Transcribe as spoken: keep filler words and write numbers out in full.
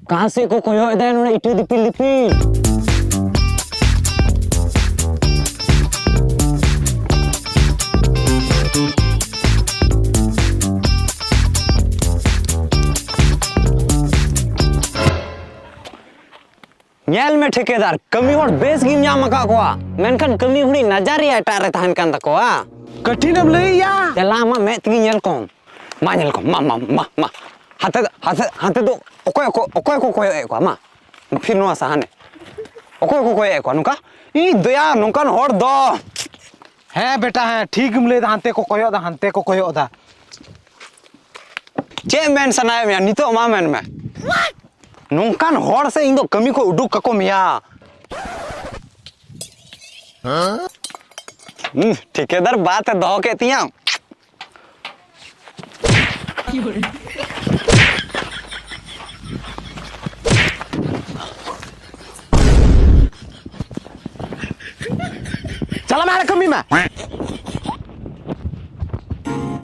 ᱚᱠᱟ ᱥᱮᱫ ᱠᱚ ᱠᱚᱭᱚᱜ ᱮᱫᱟ ᱱᱚᱰᱮ ᱤᱴᱟᱹ ᱫᱤᱯᱤᱞ ᱫᱤᱯᱤᱞ? ᱧᱮᱞ ᱢᱮ ᱴᱷᱤᱠᱟᱹᱫᱟᱨ, ᱠᱟᱹᱢᱤ ᱦᱚᱲ ᱵᱮᱥ ᱜᱮᱢ ᱧᱟᱢ ᱟᱠᱟᱫ ᱠᱚᱣᱟ, ᱢᱮᱱᱠᱷᱟᱱ ᱠᱟᱹᱢᱤ ᱦᱚᱲᱤᱡ ᱱᱟᱡᱟᱨᱤᱭᱟ ᱮᱴᱟᱜ ᱨᱮ ᱛᱟᱦᱮᱱ ᱠᱟᱱ ᱛᱟᱠᱚᱣᱟ᱾ ᱠᱟᱹᱴᱷᱤᱱᱮᱢ ᱞᱟᱹᱭᱮᱜᱼᱟ? ᱫᱮᱞᱟ ᱟᱢᱟᱜ ᱢᱮᱫ ᱛᱮᱜᱮ ᱧᱮᱞ ᱠᱚᱢ᱾ ᱢᱟ ᱧᱮᱞ ᱠᱚᱢ, ᱢᱟ, ᱢᱟ, ᱢᱟ, ᱢᱟ᱾ ᱦᱟᱱᱛᱮ ᱫᱚ, ᱦᱟᱱᱛᱮ, ᱦᱟᱱᱛᱮ ᱫᱚ ᱚᱠᱚᱭ, ᱚᱠᱚᱭ, ᱚᱠᱚᱭ ᱠᱚ ᱠᱚᱭᱚᱜ ᱮᱫ ᱠᱚᱣᱟ? ᱢᱟ, ᱯᱷᱤᱨ ᱱᱚᱣᱟ ᱥᱟᱦᱟᱱᱮ᱾ ᱚᱠᱚᱭ ᱠᱚ ᱠᱚᱭᱚᱜ ᱮᱫ ᱠᱚᱣᱟ ᱱᱚᱝᱠᱟ? ᱤ ᱫᱚᱭᱟ, ᱱᱚᱝᱠᱟᱱ ᱦᱚᱲ ᱫᱚ᱾ ᱦᱮᱸ ᱵᱮᱴᱟ, ᱦᱮᱸ, ᱴᱷᱤᱠ ᱮᱢ ᱞᱟᱹᱭ ᱮᱫᱟ, ᱦᱟᱱᱛᱮ ᱠᱚ ᱠᱚᱭᱚᱜ ᱮᱫᱟ, ᱦᱟᱱᱛᱮ ᱠᱚ ᱠᱚᱭᱚᱜ ᱮᱫᱟ᱾ ᱪᱮᱫ ᱢᱮᱱ ᱥᱟᱱᱟᱭᱮᱫ ᱢᱮᱭᱟ ᱱᱤᱛᱚᱜ? ᱢᱟ ᱢᱮᱱ ᱢᱮ᱾ ᱱᱚᱝᱠᱟᱱ ᱦᱚᱲ ᱥᱮ ᱤᱧ ᱫᱚ ᱠᱟᱹᱢᱤ ᱠᱷᱚᱱ ᱩᱰᱩᱠ ᱠᱟᱠᱚ ᱢᱮᱭᱟ᱾ ᱦᱩᱸ, ᱴᱷᱤᱠᱟᱹᱫᱟᱨ ᱵᱟᱛ ᱮ ᱫᱚᱦᱚ ᱠᱮᱫ ᱛᱤᱧᱟ᱾ ᱪᱟᱞᱟᱜ ᱢᱮ, ᱦᱟᱸᱰᱮ ᱠᱟᱹᱢᱤ ᱢᱮ᱾